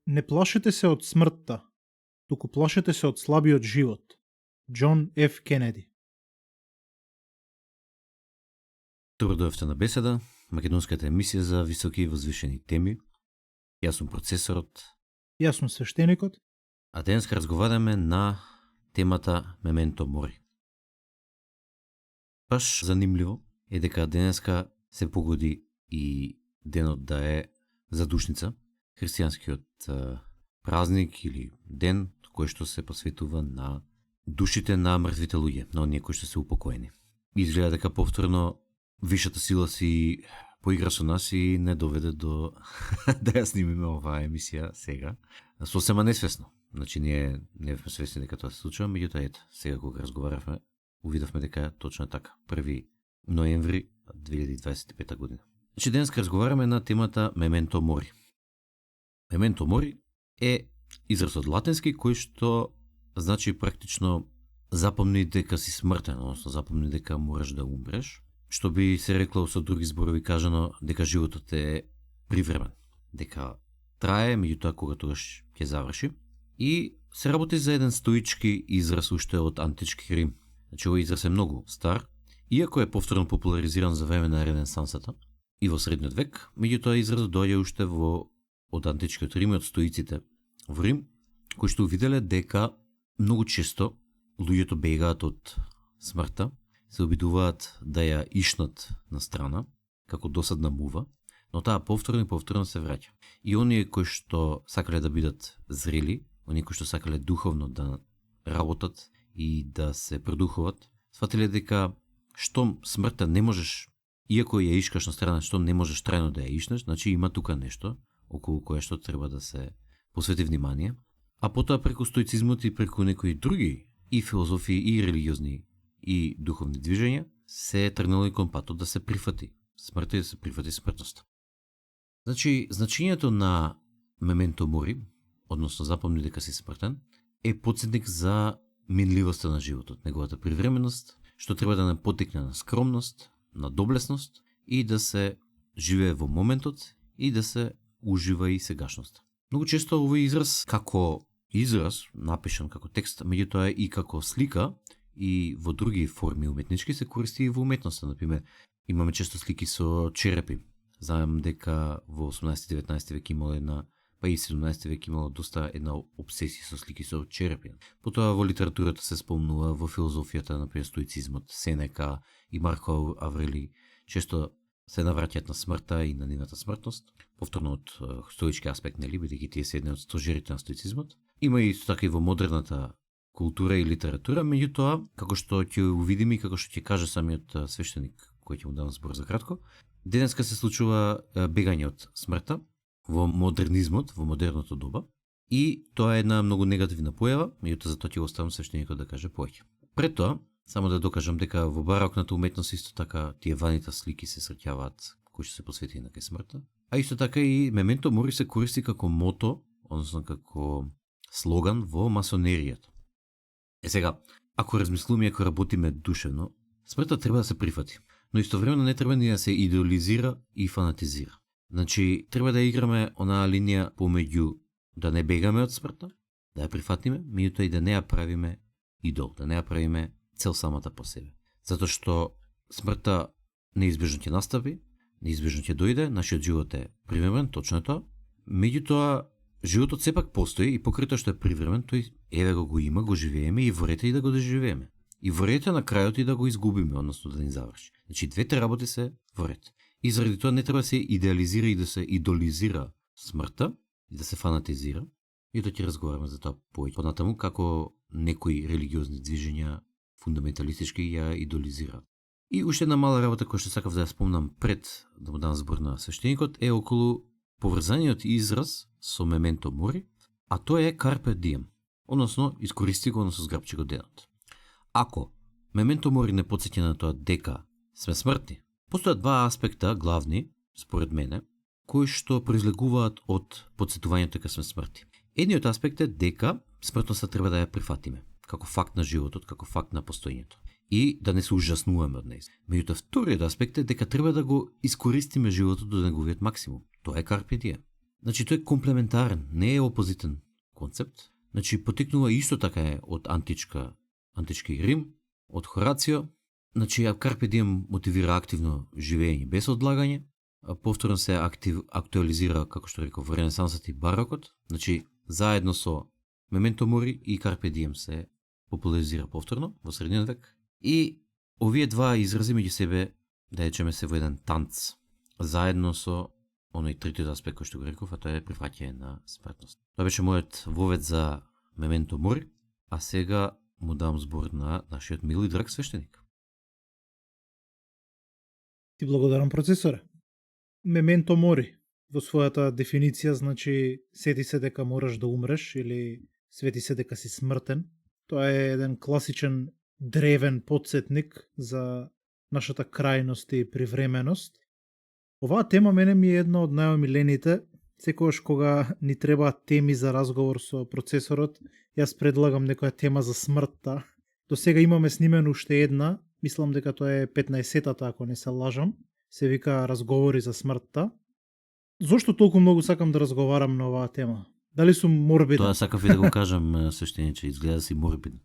Не плашете се од смртта, туку плашете се од слабиот живот. Џон Ф. Кенеди. Добро дојавте на Беседа, македонската емисија за високи и возвишени теми. Јас сум процесорот. Јас сум свештеникот. А денеска разговараме на темата Мементо Мори. Баш занимливо е дека денеска се погоди и денот да е задушница, христијанскиот празник или ден кој што се посветува на душите на мртвите луѓе, на оние кои што се упокоени. Изгледа дека повторно вишата сила си поигра со нас и не доведе до да ја снимиме оваа емисија сега. Сосема несвесно. Значи ние не бевме свесни дека тоа се случува, меѓутоа ето, сега кога разговаравме, увидовме дека точно е така. 1 ноември 2025 година. Значи денеска разговараме на темата Мементо Мори. Мементо Мори е израз од латински кој што значи практично запомни дека си смртен, односно запомни дека мораш да умреш, што би се рекло со други зборови кажано дека животот е привремен, дека трае, меѓутоа кога тогаш ќе заврши. И се работи за еден стоички израз уште од антички Рим. Значи овој израз е многу стар, иако е повторно популаризиран за време на Ренесансата и во средниот век, меѓутоа изразот доаѓа уште од античкиот Рим и од стоиците во Рим, кои што увиделе дека многу често луѓето бегаат од смртта, се обидуваат да ја ишнат на страна, како досадна мува, но таа повторно се враќа. И оние кои што сакале да бидат зрели, оние кои што сакале духовно да работат и да се продухуват, сватиле дека штом смртта не можеш, иако ја ишкаш на страна, што не можеш трајно да ја ишнеш, значи има тука нешто околу кое што треба да се посвети внимание, а потоа преку стоицизмот и преку некои други и филозофии, и религиозни, и духовни движења, се тргнало и кон патот да се прифати смртта и да се прифати смртноста. Значи, значењето на Мементо Мори, односно запомни дека си смртен, е потсетник за минливоста на животот, неговата привременост, што треба да не потикне на скромност, на доблесност и да се живее во моментот и да се ужива и сегашноста. Многу често овој израз како израз, напишан како текст, меѓутоа и како слика и во други форми уметнички се користи и во уметноста. Например, имаме често слики со черепи. Знаем дека во 18-19 век имало па и 17 век имало доста една обсесија со слики со черепи. Потоа во литературата се спомнува, во филозофијата, например стоицизмот, Сенека и Марко Аврели често се навраќаат на смртта и на нивната смртност, повторно од стоички аспект, нели, бидејќи тие се едни од стожерите на стоицизмот. Има и исто така и во модерната култура и литература, меѓутоа, како што ќе увидиме и како што ќе каже самиот свештеник, кој ќе му дам збор за кратко, денеска се случува бегање од смртта во модернизмот, во модерното доба, и тоа е една многу негативна појава, меѓутоа затоа ќе оставам свештеникот да каже повеќе. Пред тоа, само да докажам дека во барокната уметност исто така тие ваните слики се среќаваат кои што се посветени на кај смртта, а исто така и Мементо Мори се користи како мото, односно како слоган во масонеријата. Сега, ако размислуваме, ако работиме душевно, смртта треба да се прифати, но истовремено не треба ни да се идеализира и фанатизира. Значи, треба да играме онаа линија помеѓу да не бегаме од смртта, да ја прифатиме, меѓутоа и да не ја правиме идол, да не ја правиме цел самата по себе. Затоа што смртта неизбежно ќе настапи, неизбежно ќе дојде, нашиот живот е привремен, точно е тоа, меѓутоа животот сепак постои и покрај тоа што е привремен, тој еве го има, го живееме и ворете и да го доживееме. И ворете на крајот и да го изгубиме, односно да ни заврши. Значи двете работи се ворет. И заради тоа не треба да се идеализира и да се идолизира смртта и да се фанатизира. И тоа ќе разговараме за тоа повеќе понатаму како некои религиозни движења фундаменталистички ја идолизираат. И уште една мала работа која што сакав да ја спомнам пред да му дам збор на свештеникот е околу поврзаниот израз со Мементо Мори, а тоа е Carpe Diem, односно искористи го, односно зграбчи го денот. Ако Мементо Мори не потсеќа на тоа дека сме смртни, постојат два аспекта главни, според мене, кои што произлегуваат од потсетувањето дека сме смртни. Едниот аспект е дека смртноста треба да ја прифатиме, како факт на животот, како факт на постоењето. И да не се ужаснуваме од нејз. Меѓутоа вториот аспект е дека треба да го искористиме животот до неговиот максимум. Тоа е Carpe Diem. Значи, тој е комплементарен, не е опозитен концепт. Значи, потекнува исто така е од антички Рим, од Хорацио. Значи, Карпе Дием мотивира активно живење без одлагање, повторно се актуализира, како што реков, во Ренесансот и Барокот. Значи, заедно со Мементо Мори и Карпе Дием се популаризира повторно во средниот век. И овие два изрази меѓу себе, да речеме, се во еден танц, заедно со оној третиот аспект кој што го реков, а тоа е прифаќање на смртност. Тоа беше мојот вовед за Мементо Мори, а сега му дам збор на нашиот мил и драг свештеник. Ти благодарам, професоре. Мементо Мори во својата дефиниција значи сети се дека мораш да умреш или свети се дека си смртен. Тоа е еден класичен древен подсетник за нашата крајност и привременост. Оваа тема мене ми е една од најомилените. Секогаш кога ни требаат теми за разговор со процесорот, јас предлагам некоја тема за смртта. До сега имаме снимено уште една, мислам дека тоа е 15-тата, ако не се лажам. Се вика разговори за смртта. Зошто толку многу сакам да разговарам на оваа тема? Дали сум морбиден? Тоа сакав и да го кажам, свештениче, изгледа си морбиден.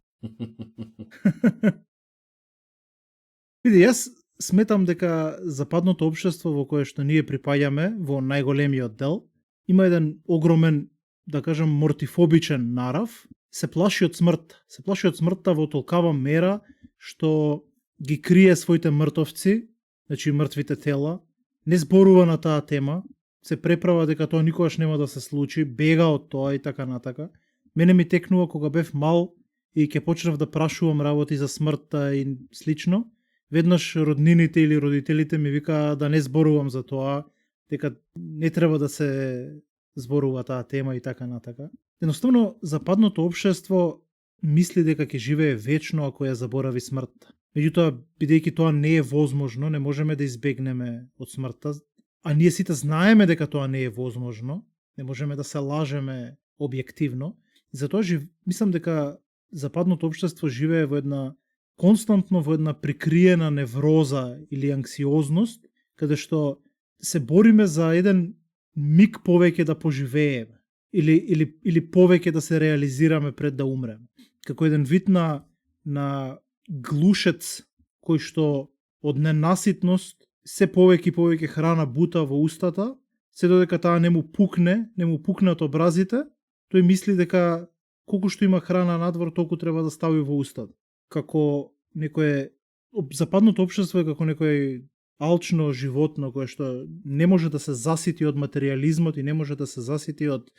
Види, јас сметам дека западното општество во кое што ние припаѓаме во најголемиот дел има еден огромен, да кажам, мортифобичен нарав, се плаши од смртта. Се плаши од смртта во толкава мера што ги крие своите мртовци, значи мртвите тела, не зборува на таа тема, се преправа дека тоа никогаш нема да се случи, бега од тоа и така натака. Мене ми текнува кога бев мал и ќе почнав да прашувам работи за смртта и слично. Веднаш роднините или родителите ми викаа да не зборувам за тоа, дека не треба да се зборува таа тема и така натака. Едноставно, западното општество мисли дека ќе живее вечно ако ја заборави смртта. Меѓутоа, бидејќи тоа не е возможно, не можеме да избегнеме од смртта, а ние сите знаеме дека тоа не е возможно, не можеме да се лажеме објективно. И затоа мислам дека западното општество живее константно во една прикриена невроза или анксиозност, каде што се бориме за еден миг повеќе да поживееме или повеќе да се реализираме пред да умреме. Како еден вид на глушец кој што од ненаситност се повеќе и повеќе храна бута во устата, се додека таа не му пукнат образите, тој мисли дека колку што има храна надвор, толку треба да стави во устата. Како западното општество е како некој алчно животно кое што не може да се засити од материјализмот и не може да се засити од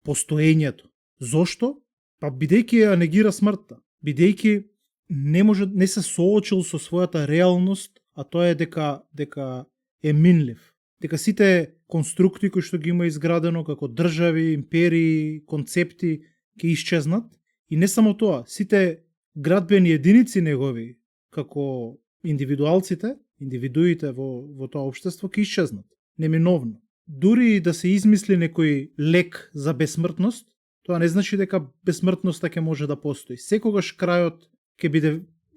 постоењето. Зошто? Па бидејќи ја негира смртта, бидејќи не се соочил со својата реалност, а тоа е дека е минлив. Дека сите конструкти кои што ги има изградено како држави, империи, концепти ќе исчезнат и не само тоа, сите градбени единици негови, како индивидуите во тоа општество ќе исчезнат, неминовно. Дури и да се измисли некој лек за бесмртност, тоа не значи дека бесмртноста ќе може да постои. Секогаш крајот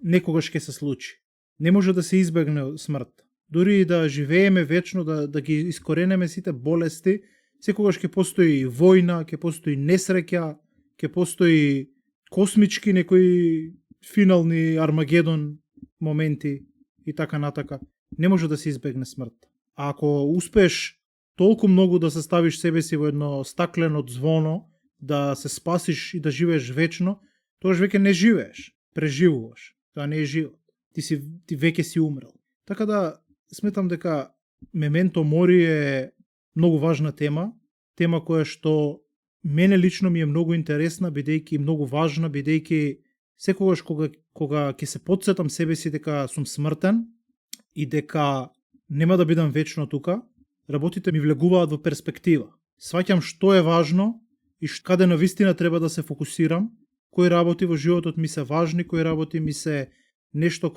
некогаш ќе се случи. Не може да се избегне смртта. Дури и да живееме вечно, да ги искоренеме сите болести, секогаш ќе постои војна, ќе постои несреќа, ќе постои космички некои финални Армагедон моменти и така натака. Не може да се избегне смртта. А ако успееш толку многу да се ставиш себе си во едно стаклено звоно, да се спасиш и да живееш вечно, тогаш веќе не живееш, преживуваш. Тоа не е живот. Ти веќе си умрел. Така да сметам дека Мементо Мори е многу важна тема која што мене лично ми е многу интересна, бидејќи многу важна, бидејќи секогаш кога ќе се потсетам себе си дека сум смртен и дека нема да бидам вечно тука, работите ми влегуваат во перспектива. Сваќам што е важно и каде на вистина треба да се фокусирам, кои работи во животот ми се важни, кои работи ми се нешто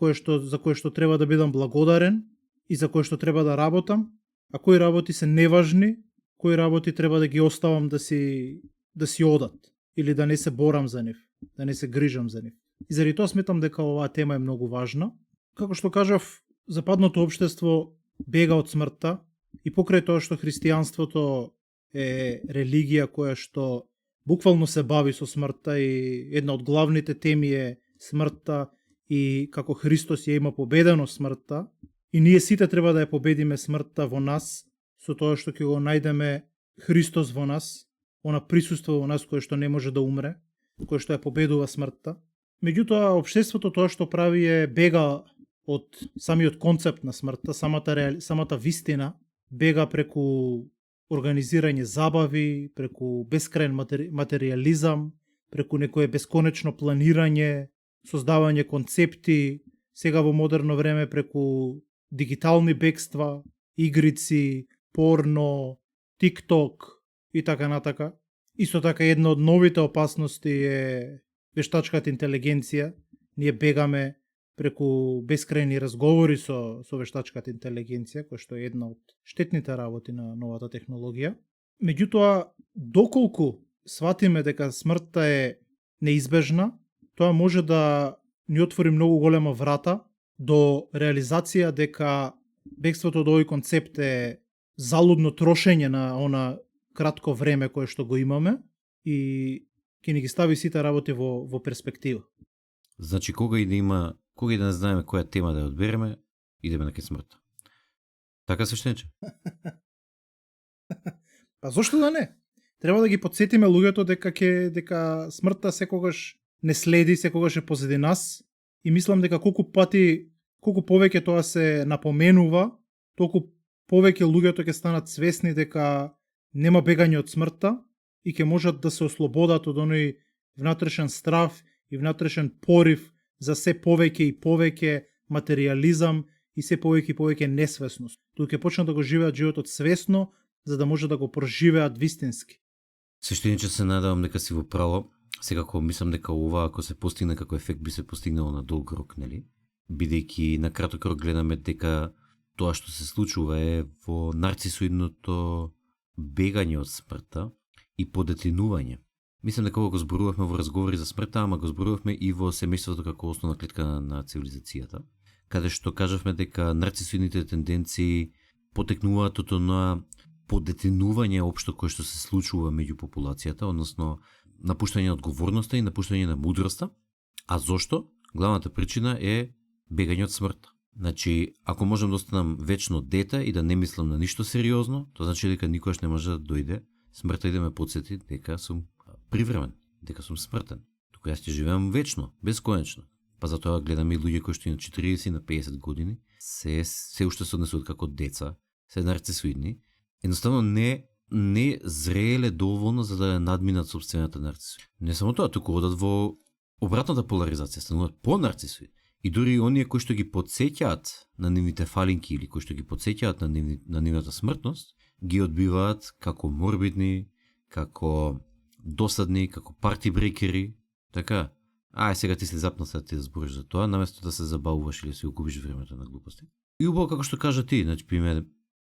за кое што треба да бидам благодарен и за кое што треба да работам, а кои работи се неважни, кои работи треба да ги оставам да си одат или да не се борам за нив, да не се грижам за нив. И заради тоа сметам дека оваа тема е многу важна. Како што кажав, западното општество бега од смртта и покрај тоа што христијанството е религија која што буквално се бави со смртта и една од главните теми е смртта и како Христос ја има победено смртта и ние сите треба да ја победиме смртта во нас со тоа што ќе го најдеме Христос во нас, она присуство во нас кое што не може да умре, кое што ја победува смртта. Меѓутоа, општеството тоа што прави е бега од самиот концепт на смртта, самата вистина, бега преку организирање забави, преку бескраен материализам, преку некое бесконечно планирање, создавање концепти, сега во модерно време преку дигитални бегства, игрици, порно, TikTok и така натака. Исто така една од новите опасности е вештачката интелигенција. Ние бегаме преку бескрајни разговори со вештачката интелигенција, која што е една од штетните работи на новата технологија. Меѓутоа, доколку сватиме дека смртта е неизбежна, тоа може да ни отвори многу голема врата до реализација дека бегството од овој концепт е залудно трошење на она кратко време кое што го имаме и ќе ни ги стави сите работи во перспектива. Значи, кога и да не знаеме која тема да ја одбереме, идеме на ке смртта. Така свештениче? Па зошто да не? Треба да ги подсетиме луѓето дека смртта секогаш не следи, секогаш е позади нас и мислам дека колку повеќе тоа се напоменува, толку повеќе луѓето ќе станат свесни дека нема бегање од смртта и ќе можат да се ослободат од оној внатрешен страв и внатрешен порив за се повеќе и повеќе материализам и се повеќе и повеќе несвесност. Туку ќе почнат да го живеат животот свесно, за да може да го проживеат вистински. Свештениче, се надевам дека си во право. Секако мислам дека ова, ако се постигне како ефект, би се постигнало на долг рок, нели? Бидејќи на краток рок гледаме дека тоа што се случува е во нарцисоидното бегање од смртта и подетинување. Мислам дека го зборувавме во разговори за смртта, ама го зборувавме и во семејството како основна клетка на цивилизацијата, каде што кажавме дека нарцисоидните тенденции потекнуваат од она подетинување општо кое што се случува меѓу популацијата, односно напуштање на одговорноста и напуштање на мудроста. А зошто? Главната причина е бегање од смртта. Значи, ако можам да останам вечно дете и да не мислам на ништо сериозно, тоа значи дека никогаш не може да дојде смртта и да ме потсети дека сум привремен, дека сум смртен. Туку јас ќе живеам вечно, бесконечно. Па затоа гледаме и луѓе кои што и на 40 на 50 години се уште се однесуваат како деца, се нарцисоидни, едноставно не зреле доволно за да надминат собствената нарцисоид. Не само тоа, туку одат во обратната поларизација, стануваат по-нарцисоидни. И дури оние кои што ги подсеќаат на нивните фалинки или кои што ги подсеќаат на нивната смртност, ги одбиваат како морбидни, како досадни, како парти брекери. Така, сега ти се запна сега ти да збориш за тоа, наместо да се забавуваш или да си го губиш времето на глупости. И убаво како што кажа ти, значи пример,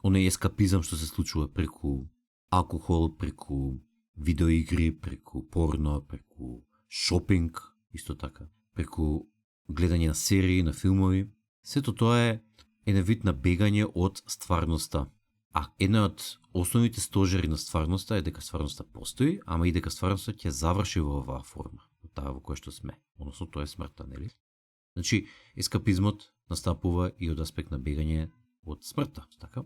оној ескапизам што се случува преку алкохол, преку видеоигри, преку порно, преку шопинг, исто така, преку гледање на серии, на филмови. Сето тоа е еден вид на бегање од стварноста. А една од основните стожери на стварноста е дека стварноста постои, ама и дека стварноста ќе заврши во оваа форма, таа во која што сме. Односно, тоа е смртта, нели? Значи, ескапизмот настапува и од аспект на бегање од смртта, така?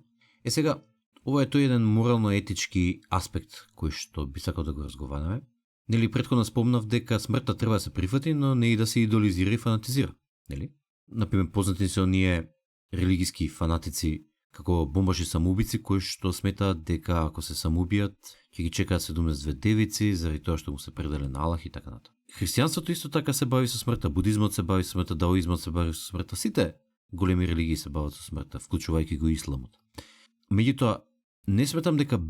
Сега, ова е тој еден морално-етички аспект кој што би сакал да го разговараме. Нели, претходно спомнав дека смртта треба да се прифати, но не и да се идолизира и фанатизира, нели? Например, познати се оние религиски фанатици како бомбаши самоубици кои што сметаат дека ако се самоубијат ќе ги чекаат 72 девици заради тоа што му се пределе на Аллах и така натаму. Христијанството исто така се бави со смртта, будизмот се бави со смртта, даоизмот се бави со смртта, сите големи религии се бават со смртта, вклучувајќи го исламот. Меѓутоа, не сметам дека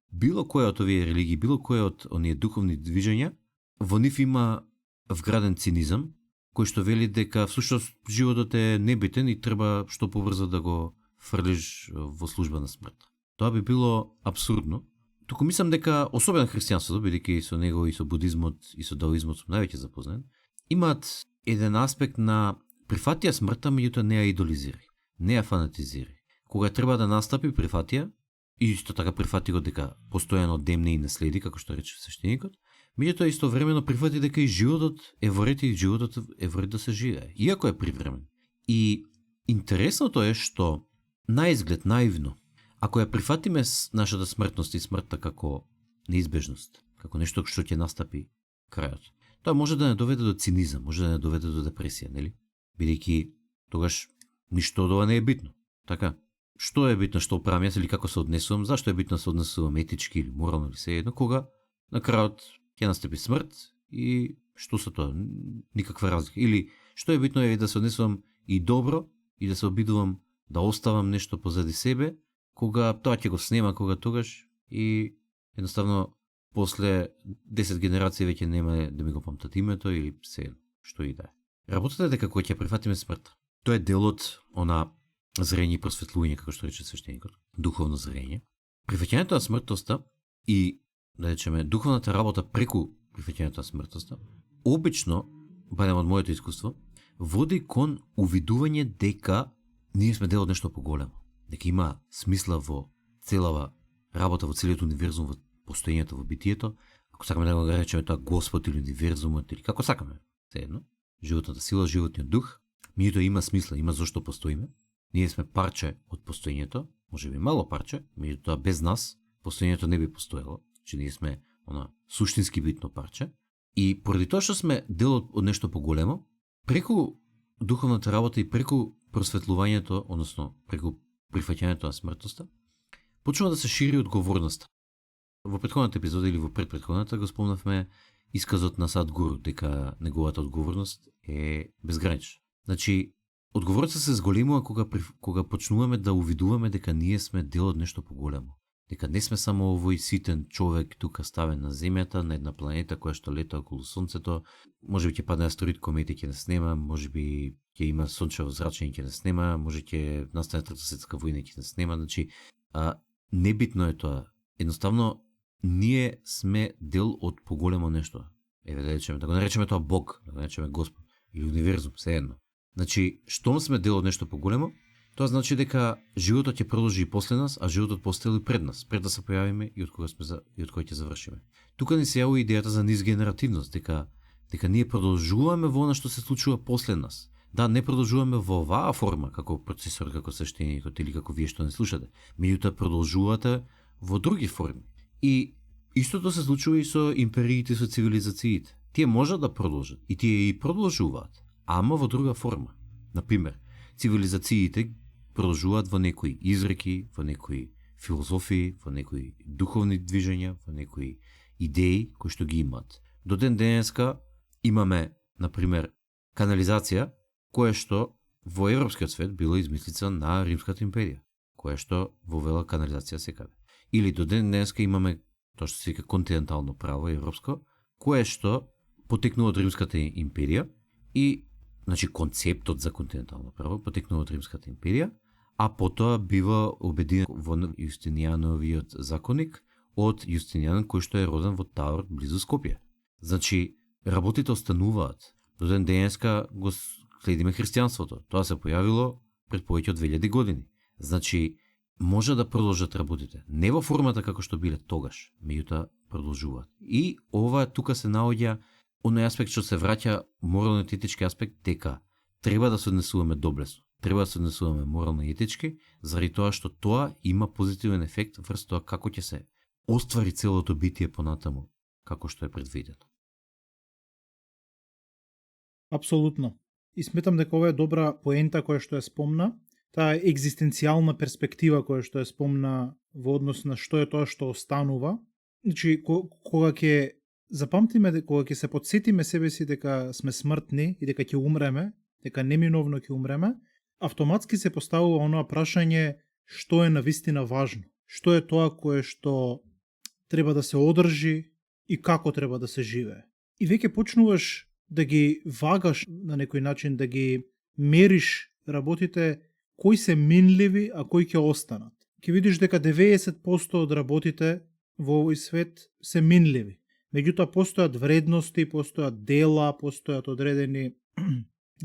било која од овие религии, било која од оние духовни движења, во нив има вграден цинизам, кој што вели дека всушност животот е небитен и треба што побрзо да го фрлиш во служба на смртта. Тоа би било абсурдно. Туку мислам дека, особено христијанството, бидејќи со него и со будизмот и со даоизмот сум највеќе запознат, имаат еден аспект на прифатија смртта, меѓутоа не ја идолизирај, не ја фанатизирај. Кога треба да настапи прифатија, и исто така прифати го дека постојано демне и наследи, како што рече свештеникот, меѓутоа истовремено прифати дека и животот е во ред и животот е во ред да се живее, иако е привремен. И интересното е што наизглед наивно, ако ја прифатиме нашата смртност и смртта како неизбежност, како нешто што ќе настапи крајот, тоа може да не доведе до цинизам, може да не доведе до депресија, нели? Бидејќи тогаш ништо од ова не е битно. Така, што е битно што правам јас или како се однесувам, зашто е битно да се однесувам етички или морално или се едно, кога на крајот ќе настапи смрт и што се тоа, никаква разлика. Или што е битно е да се однесувам и добро и да се обидувам да оставам нешто позади себе, кога тоа ќе го снема кога тогаш и едноставно после 10 генерации веќе нема да ми го памтат името или се едно, што и да е. Работата е дека кога ќе прифатиме смртта, тоа е дел од она зрење и просветлување, како што рече свештеникот, духовно зрење. Прифаќањето на смртноста и, да речеме, духовната работа преку прифаќањето на смртноста, обично, барем од моето искуство, води кон увидување дека ние сме дел од нешто поголемо, дека има смисла во целава работа, во целиот универзум, во постоењето, во битието, ако сакаме да го речеме тоа Господ или универзумот, или како сакаме, се едно, животната сила, животниот дух, меѓутоа има смисла, има зошто постоиме. Ние сме парче од постоењето, може би мало парче, меѓутоа без нас постоењето не би постоело, че ние сме она суштински битно парче. И поради тоа што сме дел од нешто поголемо, преку духовната работа и преку просветлувањето, односно преку прифаќањето на смртноста, почнува да се шири одговорноста. Во претходната епизода или во предпретходната го спомнавме исказот на Садгуру дека неговата одговорност е безгранична. Значи, одговорноста се зголемува кога почнуваме да увидуваме дека ние сме дел од нешто поголемо. Дека не сме само овој ситен човек тука ставен на земјата, на една планета која што лета околу сонцето, може би ќе падне астероид, комети ќе не снема, може би ќе има сончево зрачење ќе не снема, може ќе настане трета светска војна ќе не снема, значи небитно е тоа. Едноставно ние сме дел од поголемо нешто. Еве да го наречеме тоа Бог, да го наречеме Господ или универзум, се едно. Значи, штом сме дел од нешто поголемо, тоа значи дека животот ќе продолжи и после нас, а животот постои и пред нас, пред да се појавиме и од кој ќе завршиме. Тука ни се јавува идејата за низгенеративност, дека ние продолжуваме во она што се случува после нас. Да, не продолжуваме во оваа форма, како процесор, како свештеникот или како вие што не слушате, меѓутоа продолжувате во други форми. И истото се случува и со империите, со цивилизациите. Тие можат да продолжат и тие и продолжуваат, ама во друга форма. Например, цивилизациите продолжуваат во некои изреки, во некои филозофии, во некои духовни движења, во некои идеи кои што ги имаат. До ден денеска имаме, например, канализација, која што во европскиот свет било измислица на Римската империја, која што вовела канализација секаде. Или до ден денеска имаме тоа што се вика континентално право европско, кое што потекнува од Римската империја и значи концептот за континентално право потекнува од Римската империја, а потоа бива обединен во Јустинијановиот законник од Јустинијан кој што е роден во Тавор близу Скопје. Значи работите остануваат. До ден денеска го следиме христијанството. Тоа се појавило пред повеќе од 2000 години. Значи може да продолжат работите. Не во формата како што биле тогаш, меѓутоа продолжуваат. И ова тука се наоѓа оној аспект што се враќа морално-етички аспект дека треба да се однесуваме доблесно. Треба да се однесуваме морално и етички, заради тоа што тоа има позитивен ефект врз тоа како ќе се оствари целото битие понатаму, како што е предвидено. Апсолутно. И сметам дека ова е добра поента која што ја спомна, таа екзистенцијална перспектива која што ја спомна во однос на што е тоа што останува. Значи, кога ќе запамтиме, кога ќе се подсетиме себе си дека сме смртни и дека ќе умреме, дека неминовно ќе умреме, автоматски се поставува оноа прашање што е навистина важно. Што е тоа кое што треба да се одржи и како треба да се живее. И веќе почнуваш да ги вагаш на некој начин, да ги мериш работите, кои се минливи, а кои ќе останат. Ќе видиш дека 90% од работите во овој свет се минливи. Меѓутоа постојат вредности, постојат дела, постојат одредени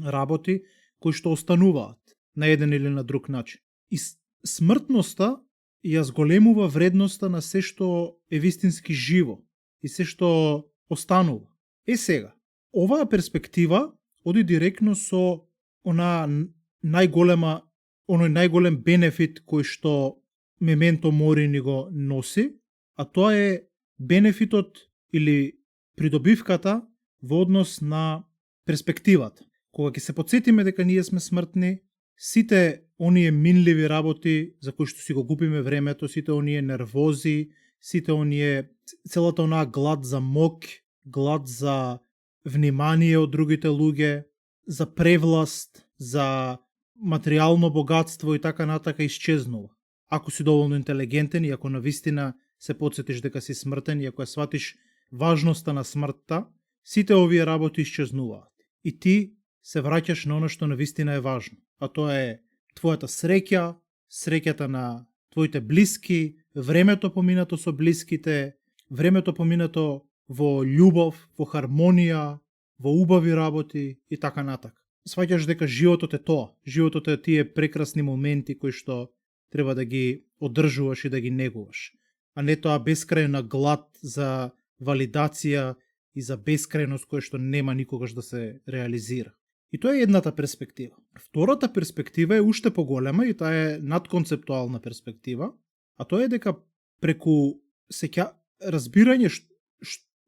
работи кои што остануваат на еден или на друг начин. И смртноста ја зголемува вредноста на се што е вистински живо и се што останува. Сега, оваа перспектива оди директно со оној најголем бенефит кој што Мементо Мори ни го носи, а тоа е бенефитот или придобивката во однос на перспективата. Кога ќе се подсетиме дека ние сме смртни, сите оние минливи работи за кои што си го губиме времето, сите оние нервози, целата онаа глад за мок, глад за внимание од другите луѓе, за превласт, за материјално богатство и така натака исчезнува. Ако си доволно интелигентен и ако навистина се подсетиш дека си смртен и ако ја сватиш важноста на смртта, сите овие работи исчезнуваат. И ти се враќаш на оно што навистина е важно. А тоа е твојата среќа, среќата на твоите блиски, времето поминато со блиските, времето поминато во љубов, во хармонија, во убави работи и така натака. Сваќаш дека животот е тоа. Животот е тие прекрасни моменти кои што треба да ги одржуваш и да ги негуваш. А не тоа бескрајна глад за валидација и за бескрајност која што нема никогаш да се реализира. И тоа е едната перспектива. Втората перспектива е уште поголема и таа е надконцептуална перспектива, а тоа е дека преку разбирање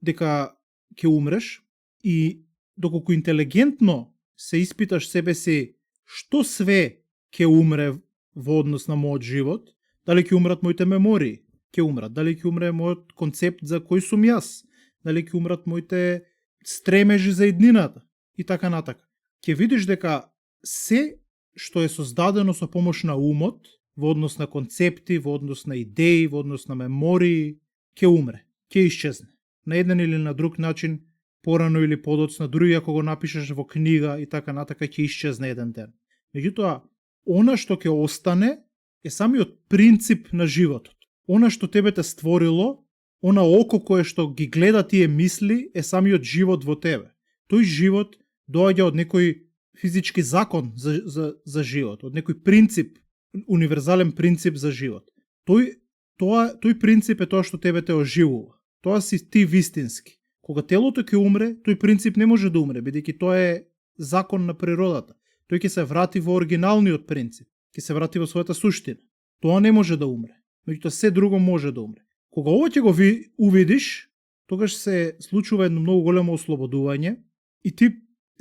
дека ќе умреш и доколку интелигентно се испиташ себе си што све ќе умре во однос на мојот живот, дали ќе умрат моите мемории, ќе умрат, дали ќе умре мојот концепт за кој сум јас, дали ќе умрат моите стремежи за иднината и така натака. Ќе видиш дека се што е создадено со помош на умот, во однос на концепти, во однос на идеи, во однос на мемории, ќе умре, ќе исчезне. На еден или на друг начин, порано или подоцна, дури ако го напишеш во книга и така натака, ќе исчезне еден ден. Меѓутоа, она што ќе остане е самиот принцип на животот. Она што тебе те створило, она око кое што ги гледа тие мисли е самиот живот во тебе. Тој живот доаѓа од некој физички закон за живот, од некој принцип, универзален принцип за живот. Тој принцип е тоа што тебе те оживува. Тоа си ти вистински. Кога телото ќе умре, тој принцип не може да умре, бидејќи тоа е закон на природата. Тој ќе се врати во оригиналниот принцип, ќе се врати во својата суштина. Тоа не може да умре, меѓутоа се друго може да умре. Кога ова ќе го увидиш, тогаш се случува едно многу големо ослободување и ти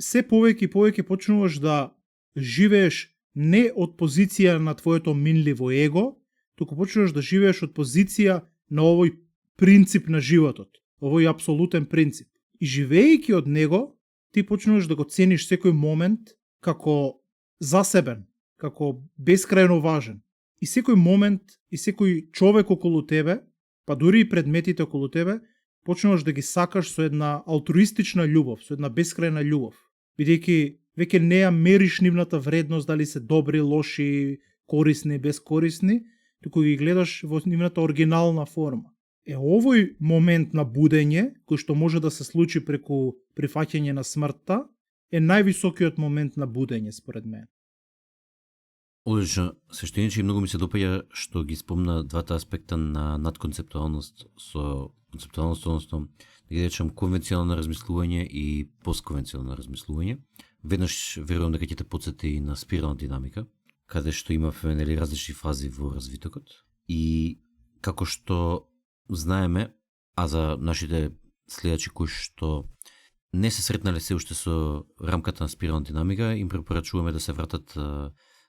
се повеќе и повеќе почнуваш да живееш не од позиција на твоето минливо его, туку почнуваш да живееш од позиција на овој принцип на животот, овој апсолутен принцип. И живеејќи од него, ти почнуваш да го цениш секој момент како засебен, како бескрајно важен. И секој момент и секој човек околу тебе, па дури и предметите околу тебе, почнуваш да ги сакаш со една алтруистична љубов, со една бескрајна љубов. Бидејќи веќе не ја мериш нивната вредност, дали се добри, лоши, корисни, бескорисни, туку ги гледаш во нивната оригинална форма. Овој момент на будење, кој што може да се случи преку прифаќање на смртта, е највисокиот момент на будење, според мен. Одлично, свештеникче, многу ми се допаѓа што ги спомна двата аспекта на надконцептуалност со концептуалност, односно да ги речам конвенционално размислување и постконвенционално размислување. Веднаш верувам дека ќе те потсети и на спирална динамика, каде што има различни фази во развитокот и како што знаеме, а за нашите следачи кои што не се сретнале се уште со рамката на спирална динамика, им препорачуваме да се вратат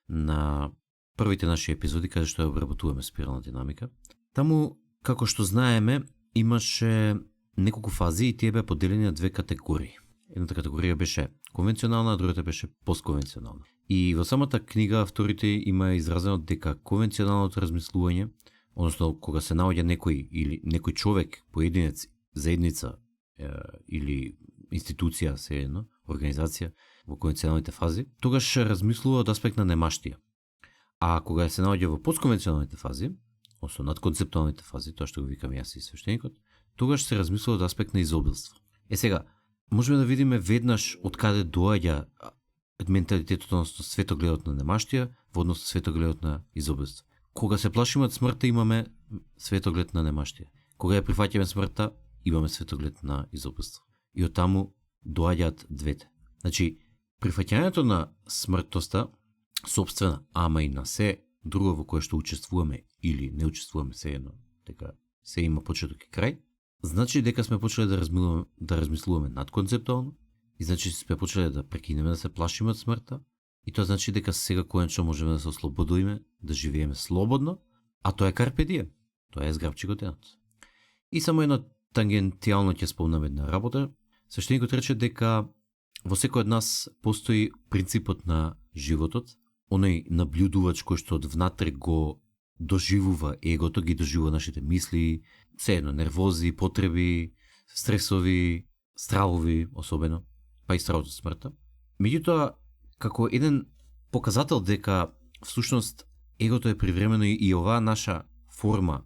на првите наши епизоди каде што ја обработуваме спирална динамика. Таму, како што знаеме, имаше неколку фази и тие беа поделени на две категории. Едната категорија беше конвенционална, а другата беше постконвенционална. И во самата книга авторите има изразено дека конвенционалното размислување, односно кога се наоѓа некој или некој човек, поединец, заедница или институција, сеедно, организација во конвенционалните фази, тогаш размислува од аспект на немаштија. А кога се наоѓа во постконвенционалните фази, односно надконцептуалните фази, тоа што го викам јас и свештеникот, тогаш се размислува од аспект на изобилство. Сега, можеме да видиме веднаш од каде доаѓа менталитетот, односно светогледот на немаштија во однос на светогледот на изобилство. Кога се плашиме од смртта, имаме светоглед на немаштија. Кога ја прифаќаме смртта, имаме светоглед на изобилство. И од таму доаѓаат двете. Значи, прифаќањето на смртноста, собствена, ама и на се друго во кое што учествуваме или не учествуваме, се едно, дека се има почеток и крај, значи дека сме почеле да размислуваме надконцептуално, и значи сме почеле да прекинеме да се плашиме од смртта, и тоа значи дека сега конечено можеме да се ослободиме, да живееме слободно, а тоа е карпе дием, тоа е зграбчи го денот. И само едно тангентијално ќе спомнам една работа. Свештеникот рече дека во секој од нас постои принципот на животот, оној наблюдувач кој што од внатре го доживува егото, ги доживува нашите мисли, сеедно нервози, потреби, стресови, стравови особено, па и стравот од смртта. Меѓутоа, како еден показател дека всушност егото е привремено и оваа наша форма,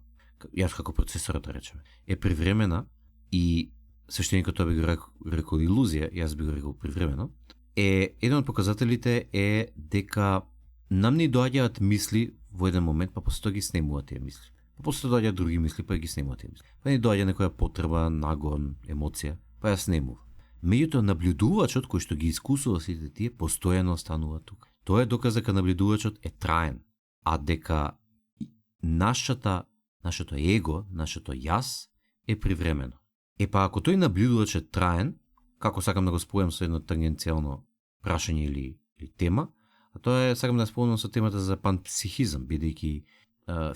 јас како процесор да речеме, е привремена и свештеникот тоа би го рекол илузија, јас би го рекол привремено, еден од показателите е дека нам ни доаѓаат мисли во еден момент, па после тоа ги снемуваат тие мисли. Па после доаѓаат други мисли, па ги снемуваат тие мисли. Па ни доаѓа некоја потреба, нагон, емоција, па ја снемува. Меѓутоа наблюдувачот кој што ги искусува сите тие постојано останува тука. Тоа е доказ дека наблюдувачот е траен, а дека нашето его, нашето јас е привремено. Па ако тој наблюдувач е траен, како сакам да го спојам со едно тангенцијално прашање или тема, а тоа е, сакам да спомнам со темата за панпсихизам, бидејќи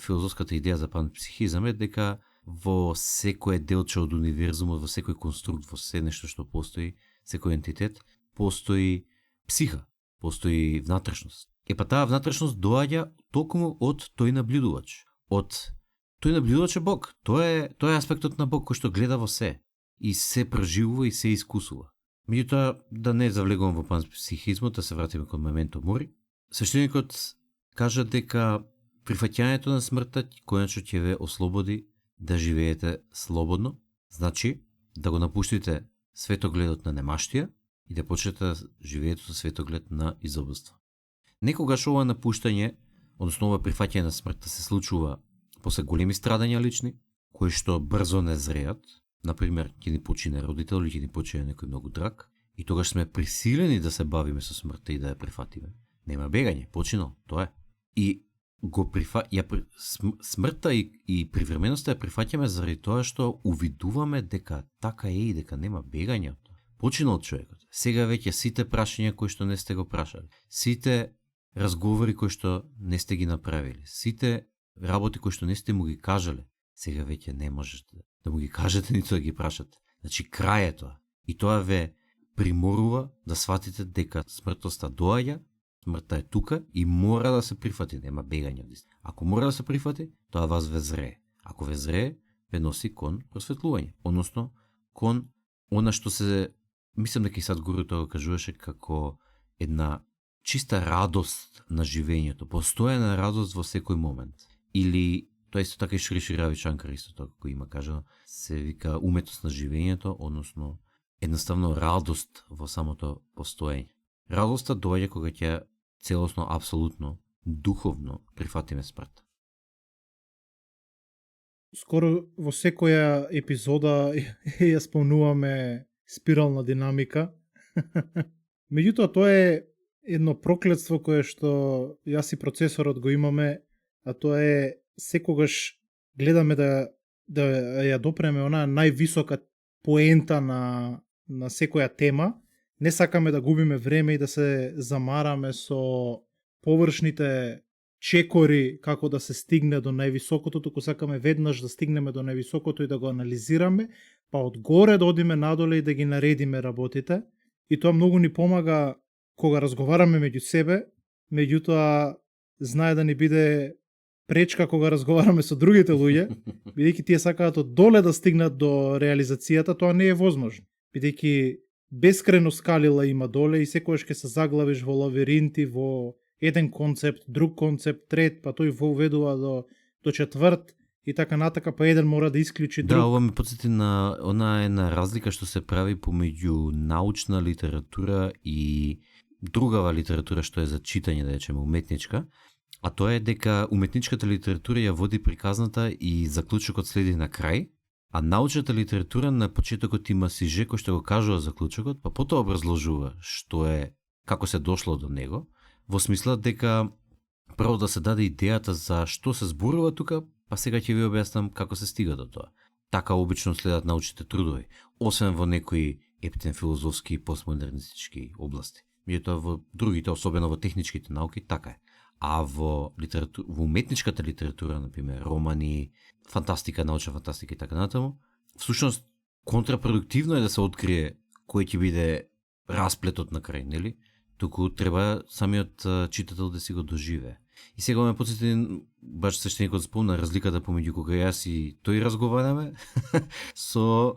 филозофската идеја за панпсихизам е дека во секој делче од универзумот, во секој конструкт, во се нешто што постои, секој ентитет, постои психа, постои внатрешност. Па таа внатрешност доаѓа токму од тој наблюдувач. Тој наблюдувач е Бог. Тоа е аспектот на Бог кој што гледа во се и се преживува и се искусува. Меѓутоа, да не завлегувам во панпсихизмот, да се вратиме кон моменто мори. Свештеникот кажа дека прифаќањето на смртта конечно ќе ве ослободи да живеете слободно, значи да го напуштите светогледот на немаштија и да почнете да живеете со светоглед на изобилство. Некогаш ова напуштање, односно ова прифаќање на смртта се случува после големи страдања лични, кои што брзо не зреат, например, ќе ни почине родител или ќе ни почине некој многу драг, и тогаш сме присилени да се бавиме со смртта и да ја прифатиме. Нема бегање, починал, тоа е. И смртта и привременоста ја прифаќаме заради тоа што увидуваме дека така е и дека нема бегање од тоа. Починал човекот. Сега веќе сите прашања кои што не сте го прашали, сите разговори кои што не сте ги направили, сите работи кои што не сте му ги кажале, сега веќе не можете да му ги кажете ниту да ги прашате. Значи крај е тоа. И тоа ве приморува да сватите дека смртноста доаѓа, смртта е тука и мора да се прифати, нема бегање од истина. Ако мора да се прифати, тоа вас ве зрее. Ако ве зрее, ве носи кон просветлување, односно кон она што се, мислам дека и Садгуру тоа го кажуваше како една чиста радост на живењето, постојана радост во секој момент. Или тоа исто така и Шри Рави Шанкар исто така кој има кажано, се вика уметност на живењето, односно едноставно радост во самото постоење. Радоста доаѓа кога ќе целосно, апсолутно, духовно прифатиме смртта. Скоро во секоја епизода ја спомнуваме спирална динамика. Меѓутоа тоа е едно проклетство кое што јас и процесорот го имаме, а тоа е секогаш гледаме да ја допреме она највисока поента на секоја тема. Не сакаме да губиме време и да се замараме со површните чекори како да се стигне до највисокото, туку сакаме веднаш да стигнеме до највисокото и да го анализираме, па одгоре да одиме надоле и да ги наредиме работите. И тоа многу ни помага кога разговараме меѓу себе, меѓутоа знае да ни биде пречка кога разговараме со другите луѓе, бидејќи тие сакаат од доле да стигнат до реализацијата, тоа не е возможно. Бидејќи бескрено скалила има доле и секојаш ќе се заглавиш во лавиринти, во еден концепт, друг концепт, трет, па тој воведува до четврт и така натака, па еден мора да исклучи друг. Да, ова ме потсети на она една разлика што се прави помеѓу научна литература и другава литература што е за читање, да речеме, уметничка. А тоа е дека уметничката литература ја води приказната и заклучокот следи на крај, а научната литература на почетокот има сиже кој што го кажува заклучокот, па потоа образложува што е, како се дошло до него, во смисла дека прво да се даде идејата за што се зборува тука, па сега ќе ви објаснам како се стига до тоа. Така обично следат научните трудови, освен во некои ептен филозофски и постмодернистички области. Меѓутоа во другите, особено во техничките науки, така е. А во уметничката литература, например, романи, фантастика, научна фантастика и така натаму, всушност контрапродуктивно е да се открие кој ќе биде расплетот на крај, нели? Туку треба самиот читател да си го доживее. И сега ме подсети баш свештеникот спомна разликата помеѓу кога јас и тој разговараме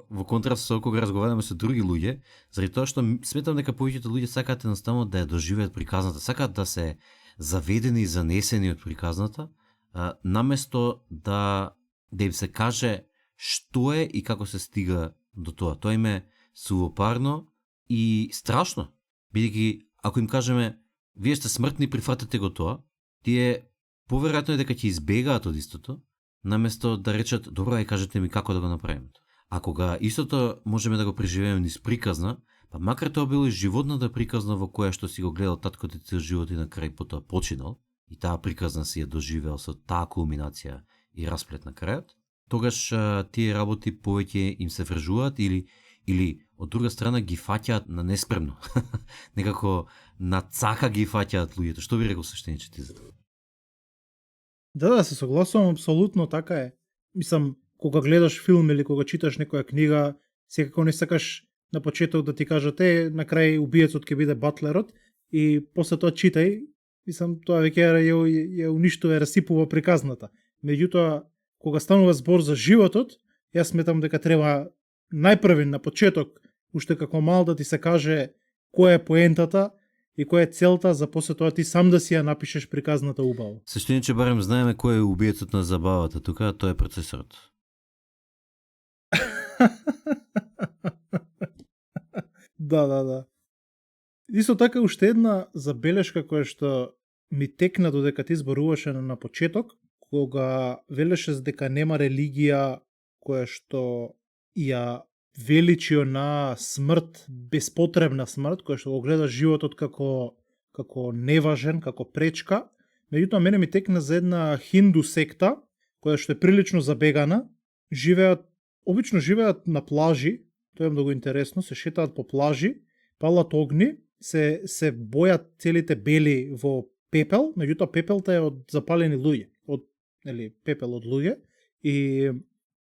во контраст со кога разговараме со други луѓе, заради тоа што сметам дека повеќето луѓе сакаат едноставно да ја доживеат приказната, сакаат да се заведени и занесени од приказната, наместо да им се каже што е и како се стига до тоа. Тоа им е сувопарно и страшно, бидејќи ако им кажеме вие сте смртни, прифатете го тоа, тие поверојатно е дека ќе избегаат од истото, наместо да речат добро, кажете ми како да го направиме. А кога истото можеме да го преживееме низ приказна, па макар тоа било и животната приказна во која што си го гледал таткото цел живот и на крај потоа починал, и таа приказна си ја доживеал со таа кулминација и расплет на крајот, тогаш тие работи повеќе им се вржуваат или од друга страна ги фаќаат на неспремно. Некако на цака ги фаќаат луѓето. Што би рекол свештениче ти за тоа? Да, се согласувам, апсолутно така е. Мислам, кога гледаш филм или кога читаш некоја книга, секако не сакаш на почеток да ти кажат на крај убиецот ќе биде батлерот и после тоа читај, мислам, тоа веќе ја уништува, расипува приказната. Меѓутоа, кога станува збор за животот, јас сметам дека треба најпрвен на почеток, уште како мал да ти се каже која е поентата и која е целта, за после тоа ти сам да си ја напишеш приказната убаво. Свештениче, барем знаеме кој е убиецот на забавата тука, тоа е процесорот. Да. Исто така уште една забелешка која што ми текна додека ти зборуваше на почеток, кога велеше дека нема религија која што ја величи на смрт, беспотребна смрт, која што го гледа животот како неважен, како пречка. Меѓутоа мене ми текна за една хинду секта, која што е прилично забегана, обично живеат на плажи, тоа е многу интересно, се шетаат по плажи, палат огни, се бојат целите бели во пепел, меѓутоа пепелта е од запалени луѓе, пепел од луѓе, и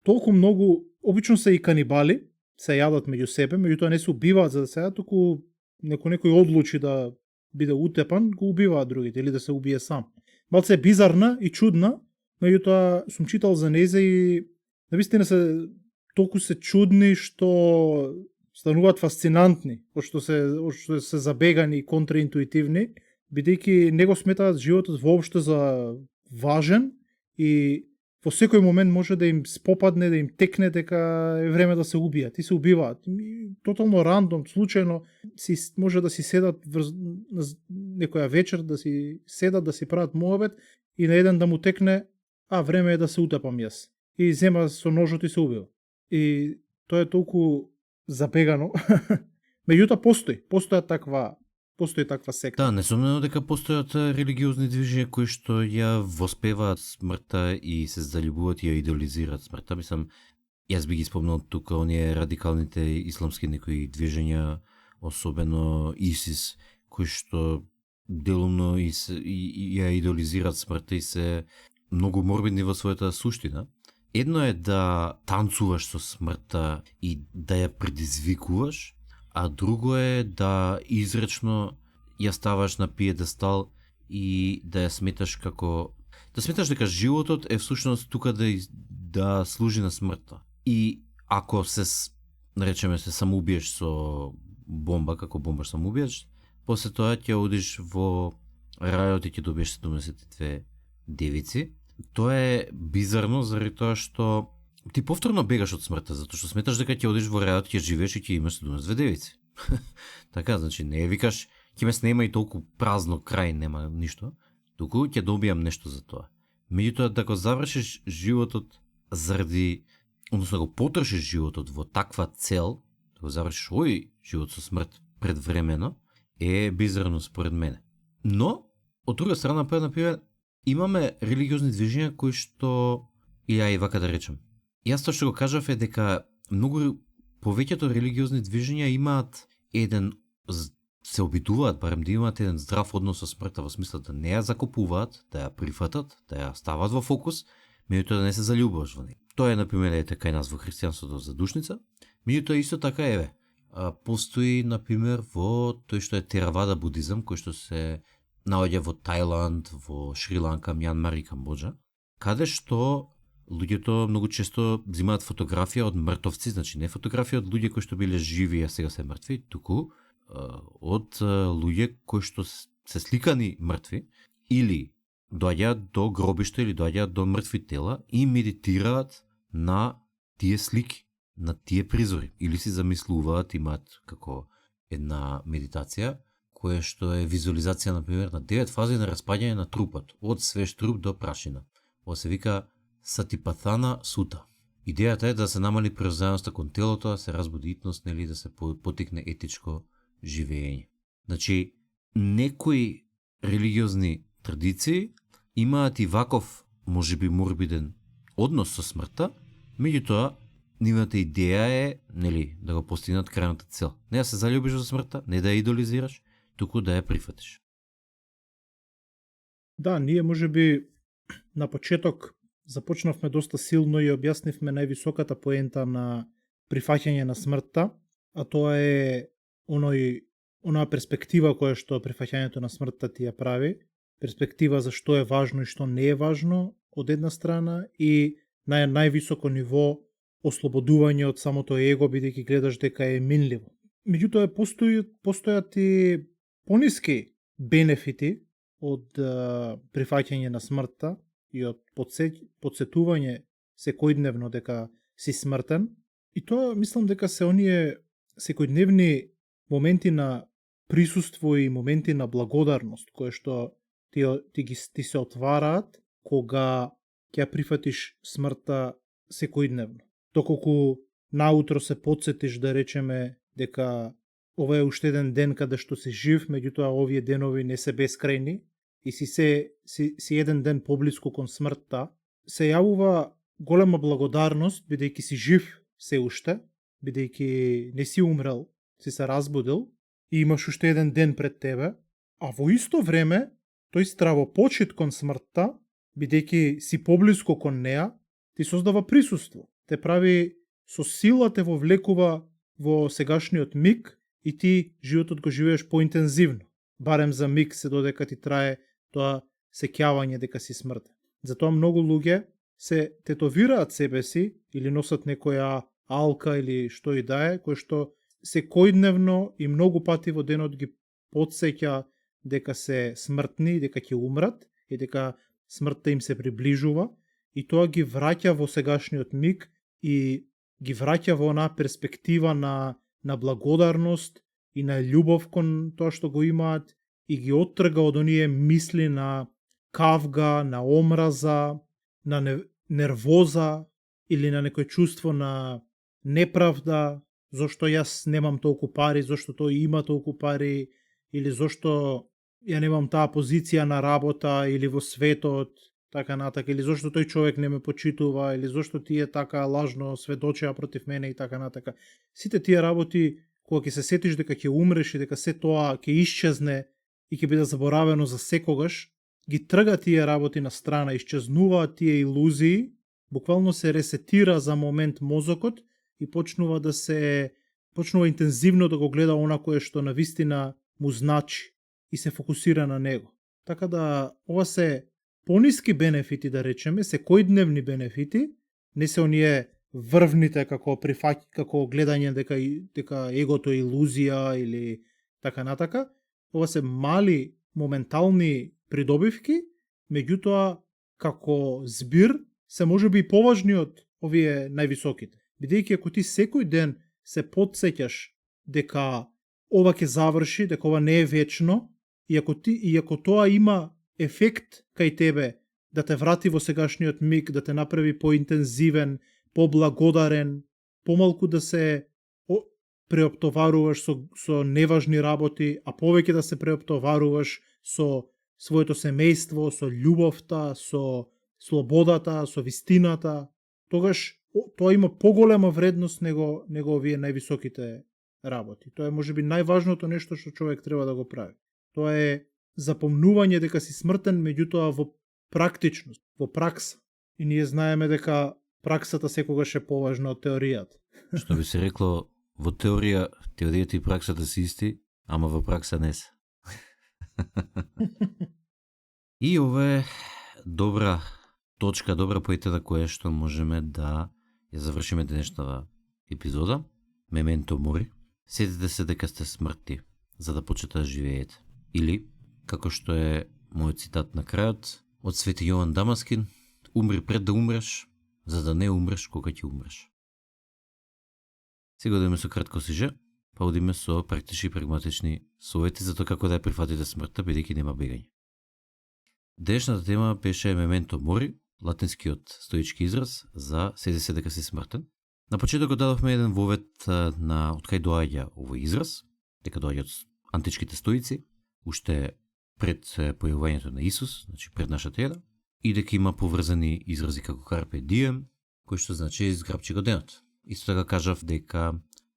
толку многу, обично се и канибали, се јадат меѓу себе, меѓутоа не се убиваат за да се јадат, туку некој одлучи да биде утепан, го убиваат другите или да се убие сам. Малце е бизарна и чудна, меѓутоа сум читал за незе и навистина толку се чудни што стануваат фасцинантни, што се забегани и контраинтуитивни, бидејќи не го сметаат животот воопшто за важен и во секој момент може да им спопадне, да им текне дека е време да се убијат и се убиваат. Тотално рандом, случајно може да си седат некоја вечер, да си седат, да си прават муабет и на еден да му текне, време е да се утепам јас. И зема со ножот и се убива. И тоа е толку забегано. Меѓутоа постои таква секта. Да, несомнено дека постојат религиозни движења кои што ја воспеваат смртта и се заљубуваат и ја идеализираат смртта. Мислам, јас би ги спомнал тука оние радикалните исламски некои движења, особено ИСИС, кои што делумно ја идеализираат смртта и се многу морбидни во својата суштина. Едно е да танцуваш со смртта и да ја предизвикуваш, а друго е да изречно ја ставаш на пиедестал и да ја сметаш како... Да сметаш дека животот е всушност тука да служи на смртта. И ако наречеме се самоубиеш со бомба, како бомбаш самоубиеш, после тоа ќе одиш во рајот и ќе добиеш 72 девици. Тоа е бизарно заради тоа што ти повторно бегаш од смртта, затоа што сметаш дека ќе одиш во рајот, ќе живееш и ќе имаш 72 девици. Така, значи не викаш ќе ме снема и толку празно крај, нема ништо, туку ќе добијам нешто за тоа. Меѓутоа, да го завршиш животот заради, односно да го потрошиш животот во таква цел, да го завршиш овој живот со смрт предвремено, е бизарно според мене. Но, од друга страна, например, имаме религиозни движења кои што, и ја и вака да речем, јас тоа што го кажав е дека многу повеќето религиозни движења имаат еден, се обидуваат барем да имаат еден здрав однос со смртта, во смисла да не ја закопуваат, да ја прифатат, да ја стават во фокус, меѓутоа да не се заљубуваш во неја. Тоа е, например, е така и нас во христијанството задушница, меѓутоа исто така еве, постои, например, во тој што е Теравада будизам, кој што се наоѓа во Тајланд, во Шри-Ланка, Мјанмар и Камбоџа, каде што луѓето многу често взимаат фотографија од мртовци, значи не фотографија од луѓе кои што биле живи, а сега се мртви, туку од луѓе кои што се сликани мртви или доаѓаат до гробишта или доаѓаат до мртви тела и медитираат на тие слики, на тие призори, или си замислуваат, имаат како една медитација која што е визуализација, например, на 9 фази на распаѓање на трупот, од свеж труп до прашина. Ова се вика Сатипатана сута. Идејата е да се намали приврзаноста кон телото, да се разбуди итност, нели, да се потикне етичко живење. Значи, некои религиозни традиции имаат и ваков, можеби морбиден однос со смртта, меѓутоа, нивната идеја е, нели, да го постигнат крајната цел. Не да се заљубиш во смртта, не да ја идолизираш, туку да ја прифатиш. Да, ние можеби на почеток започнавме доста силно и објаснивме највисоката поента на прифаќање на смртта, а тоа е онаа перспектива која што прифаќањето на смртта ти ја прави, перспектива за што е важно и што не е важно од една страна и на највисоко ниво ослободување од самото его, бидејќи гледаш дека е минливо. Меѓутоа постојат и пониски бенефити од прифаќање на смртта и од подсетување секојдневно дека си смртен. И тоа мислам дека се оние секојдневни моменти на присуство и моменти на благодарност кои што ти се отвараат кога ќе прифатиш смртта секојдневно. Доколку наутро се потсетиш, да речеме, дека ова е уште еден ден каде што си жив, меѓутоа овие денови не се бескрајни и си еден ден поблиску кон смртта, се јавува голема благодарност бидејќи си жив се уште, бидејќи не си умрел, си се разбудил и имаш уште еден ден пред тебе, а во исто време тој стравопочит кон смртта, бидејќи си поблиску кон неа, ти создава присуство, те прави со сила, те вовлекува во сегашниот миг и ти животот го живееш поинтензивно, барем за миг се додека ти трае тоа сеќавање дека си смртен. Затоа многу луѓе се тетовираат себе си или носат некоја алка или што и да е, кој што секојдневно и многу пати во денот ги потсеќа дека се смртни, дека ќе умрат и дека смртта им се приближува и тоа ги враќа во сегашниот миг и ги враќа во онаа перспектива на благодарност и на љубов кон тоа што го имаат и ги оттрга од оние мисли на кавга, на омраза, на нервоза или на некој чувство на неправда, зошто јас немам толку пари, зошто тој има толку пари, или зошто ја немам таа позиција на работа или во светот, така натака, или зошто тој човек не ме почитува, или зошто тие така лажно сведочеа против мене и така натака. Сите тие работи, кога ќе се сетиш дека ќе умреш и дека се тоа ќе исчезне и ќе биде заборавено за секогаш, ги трга тие работи на страна, исчезнуваат тие илузии, буквално се ресетира за момент мозокот и почнува интензивно да го гледа она кое што навистина му значи и се фокусира на него. Така да ова се пониски бенефити, да речеме, секојдневни бенефити, не се оние врвните како како гледање дека егото е илузија или така натака. Ова се мали моментални придобивки, меѓутоа како збир се можеби и поважни од овие највисоките. Бидејќи ако ти секој ден се потсеќаш дека ова ќе заврши, дека ова не е вечно, и ако тоа има ефект кај тебе да те врати во сегашниот миг, да те направи поинтензивен, поблагодарен, помалку да се преоптоваруваш со неважни работи, а повеќе да се преоптоваруваш со своето семејство, со љубовта, со слободата, со вистината, тогаш тоа има поголема вредност него овие највисоките работи. Тоа е можеби најважното нешто што човек треба да го прави. Тоа е запомнување дека си смртен, меѓутоа во практичност, во пракса. И ние знаеме дека праксата секогаш е поважна од теоријата. Што би се рекло, во теорија, теоријата и праксата се исти, ама во пракса не се. И ова е добра точка, добра поетата која што можеме да ја завршиме денешната епизода. Мементо мори. Сетете се дека сте смртни, за да почнете да живеете. Или, како што е мојот цитат на крајот, од Свети Јован Дамаскин, умри пред да умреш, за да не умреш кога ќе умреш. Сега одиме со кратко сиже, па одиме со практични и прагматични совети за тоа како да ја прифатите смртта, бидејќи нема бегање. Денешната тема беше мементо мори, латинскиот стоички израз за седи се дека си смртен. На почетокот дадовме еден вовед на од кај доаѓа овој израз, дека доаѓа од античките стоици, уште пред појавувањето на Исус, значи пред нашата ера, и дека има поврзани изрази како carpe diem, кој што значи изграбчи го денот. Исто така кажав дека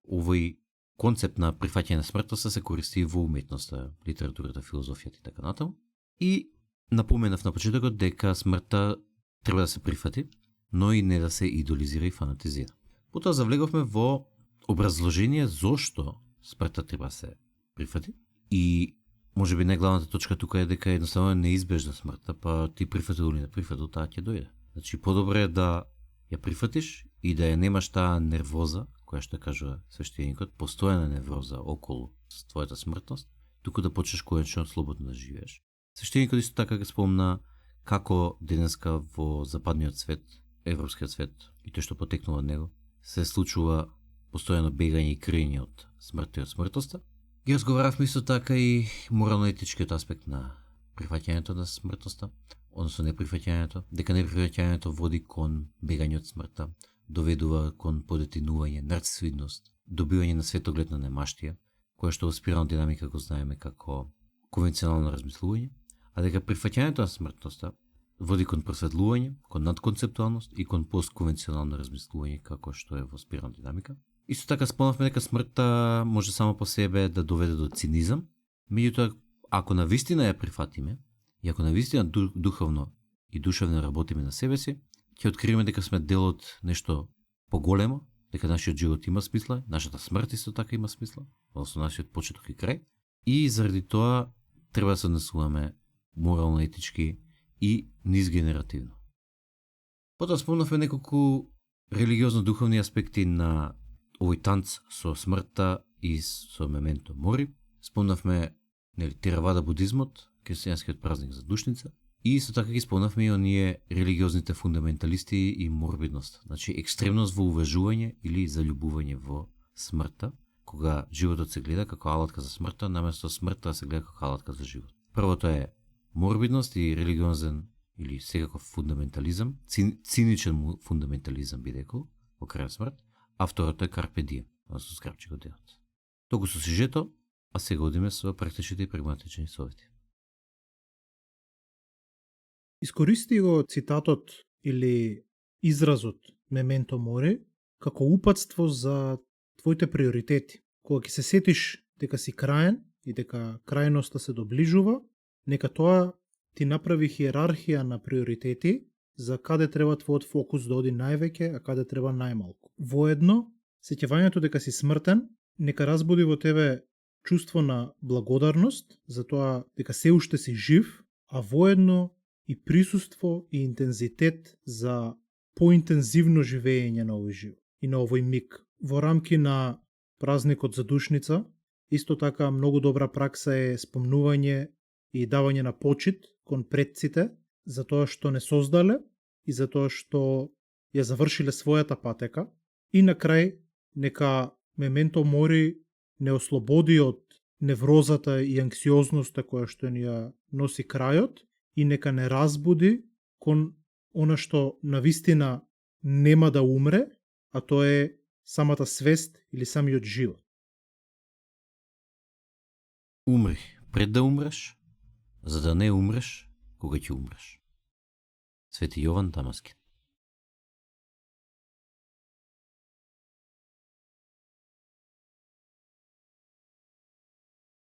овој концепт на прифаќање на смртта се користи во уметноста, литературата, филозофијата и така натаму. И напоменав на почетокот дека смртта треба да се прифати, но и не да се идолизира и фанатизира. Потоа завлеговме во образложение зошто смртта треба да се прифати и можеби најглавната точка тука е дека едноставно е неизбежна смртта, па ти прифатил или не прифатил, таа ќе дојде. Значи подобро е да ја прифатиш и да ја немаш таа нервоза, која што кажува свештеникот, постојана нервоза околу твојата смртност, туку да почнеш конечно слободно да живееш. Свештеникот исто така ќе спомна како денеска во западниот свет, европскиот свет и тој што потекнува од него, се случува постојано бегање и криење од смртта и од смртноста. Ги разговаравме исто така и морално-етичкиот аспект на прифаќањето на смртноста, односно неприфаќањето, дека неприфаќањето води кон бегање од смртта, доведува кон подетинување, нарцисоидност, добивање на светоглед на немаштија, која што во спирална динамика го знаеме како конвенционално размислување, а дека прифаќањето на смртноста води кон просветлување, кон надконцептуалност и кон постконвенционално размислување како што е во спирална динамика. Исто така спомнавме дека смртта може само по себе да доведе до цинизам, меѓутоа ако навистина ја прифатиме и ако навистина духовно и душевно работиме на себе си, ќе откриеме дека сме дел од нешто поголемо, дека нашиот живот има смисла, нашата смрт исто така има смисла, односно нашиот почеток и крај, и заради тоа треба да се однесуваме морално, етички и низгенеративно. Потоа спомнавме неколку религиозно-духовни аспекти на овој танц со смртта и со мементо мори. Спомнавме теравада будизмот, христијанскиот празник за душница, и исто така ги спомнавме и оние религиозните фундаменталисти и морбидност, значи екстремност во уважување или заљубување во смртта, кога животот се гледа како алатка за смртта, наместо смртта се гледа како алатка за живот. Првото е морбидност и религиозен или секаков фундаментализам, циничен фундаментализам би рекол, во крај смрт, а второто е carpe diem, односно зграбчи го денот. Толку со сюжето, а сега одиме со практичните и прагматични совети. Искористи го цитатот или изразот мементо мори како упатство за твоите приоритети. Кога ќе се сетиш дека си краен и дека крајноста се доближува, нека тоа ти направи хиерархија на приоритети за каде треба твојот фокус да оди највеќе, а каде треба најмалку. Воедно, сеќавањето дека си смртен, нека разбуди во тебе чувство на благодарност за тоа дека се уште си жив, а воедно и присуство и интензитет за поинтензивно живење на овој живот и на овој миг. Во рамки на празникот за душница, исто така многу добра пракса е спомнување и давање на почит кон предците за тоа што не создале и за тоа што ја завршиле својата патека. И на крај, нека мементо мори не ослободи од неврозата и анксиозноста која што ни ја носи крајот и нека не разбуди кон она што навистина нема да умре, а тоа е самата свест или самиот живот. Умри пред да умреш, за да не умреш кога ќе умреш. Свети Јован Дамаскин.